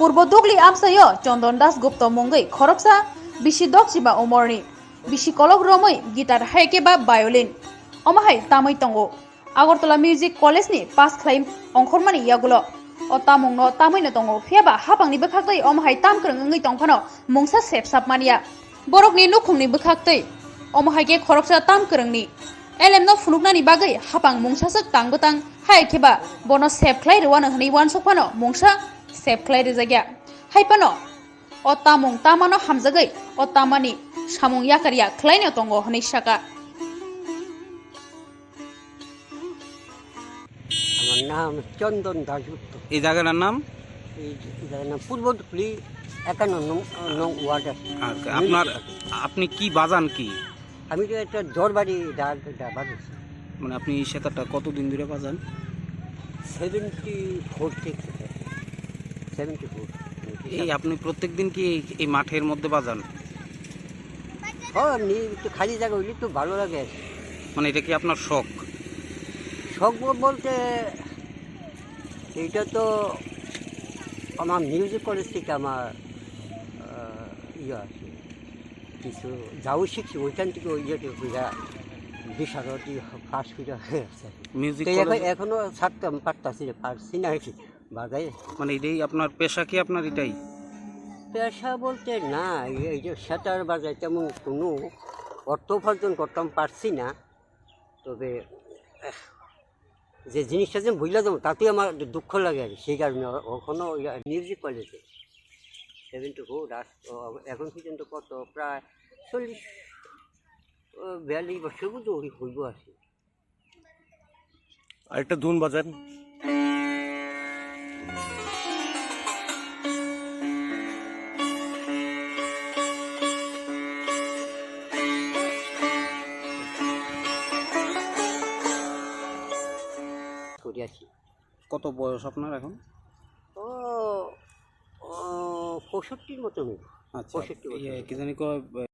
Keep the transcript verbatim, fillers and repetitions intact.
Purbo Dugli amchaio Chondon Das Gupta mungwi khoroksa bisi dokchiba umorni, bisi kolok romwi guitar hai khe ba violin omo hai tamwi tongo. Agartala Music College ni pass khlai ongkhormani yagulo o tamungno tamwino tongo, phiya ba hapangni bwkhaktwi omo hai tam kwrwng wngwi tongphano mungsa sepsap manya. Borokni nukhungni bwkhaktwi omo hai khe khoroksa tam kwrwngni elemno phunuknani bagwi hapang mungsaswk tang bwtang hai khe ba bono sep khlai rwano hwnwi uansuk phano mungsa sep khlai rwjakya. Hai phano o tamung tamano hamjagwi o tamani samung yakar ya khlaino tongo hwnwi saka. আমার নাম চন্দন দাশগুপ্ত। এই জায়গাটার নাম? এই জায়গার নাম পূর্ব দুকলি একান্ন নং নং ওয়ার্ড আছে। আচ্ছা, আপনার আপনি কি বাজান কি? আমি তো একটা জোরবাড়ি ডা- ডা- বাজাচ্ছি। মানে আপনি এই সেতারটা কতদিন ধরে বাজান? সেভেন্টি ফোর থেকে। Seventy four. এই আপনি প্রত্যেক দিন কি এই- এই মাঠের মধ্যে বাজান? হ্যাঁ, এমনি একটু খালি জায়গা হইলে একটু ভালো লাগে আর কি। মানে এটা কি আপনার শখ? শখ ব- বলতে এইটা তো আমার মিউজিক কলেজ থেকে আমার আহ, ইয়ে আছে, কিছু যাও শিখছি, ওইখান থেকে ওই ইয়ে বিশারদি ফার্স্ট করে হয়ে আছে। মিউজিক তো এখন কলেজ? এখনো ছাড়তাম পারতাছি না, পারছি না আর কি, বাজাই। মানে এটাই আপনার পেশা কি আপনার এটাই? পেশা বলতে না, এই- এই যে সেতার বাজাই তেমন কোনো অর্থ উপার্জন করতাম পারছি না। তবে আহ, যে জিনিসটা যে ভুলে যাবো, তাতেই আমার দুঃখ লাগে আর কি। সেই কারণে ওখানেও মিউজিক কলেজে সেভেন টু ফোর। এখন পর্যন্ত কত, প্রায় চল্লিশ, ও, বিয়াল্লিশ বছর মতো হই- হইব আর কি। আরেকটা ধুন বাজান। করি আছি। কত বয়স আপনার এখন? ও ও, পঁয়ষট্টির মতো হইব। আচ্ছা, পঁয়ষট্টি বছর। ইয়ে, কি জানি কয়,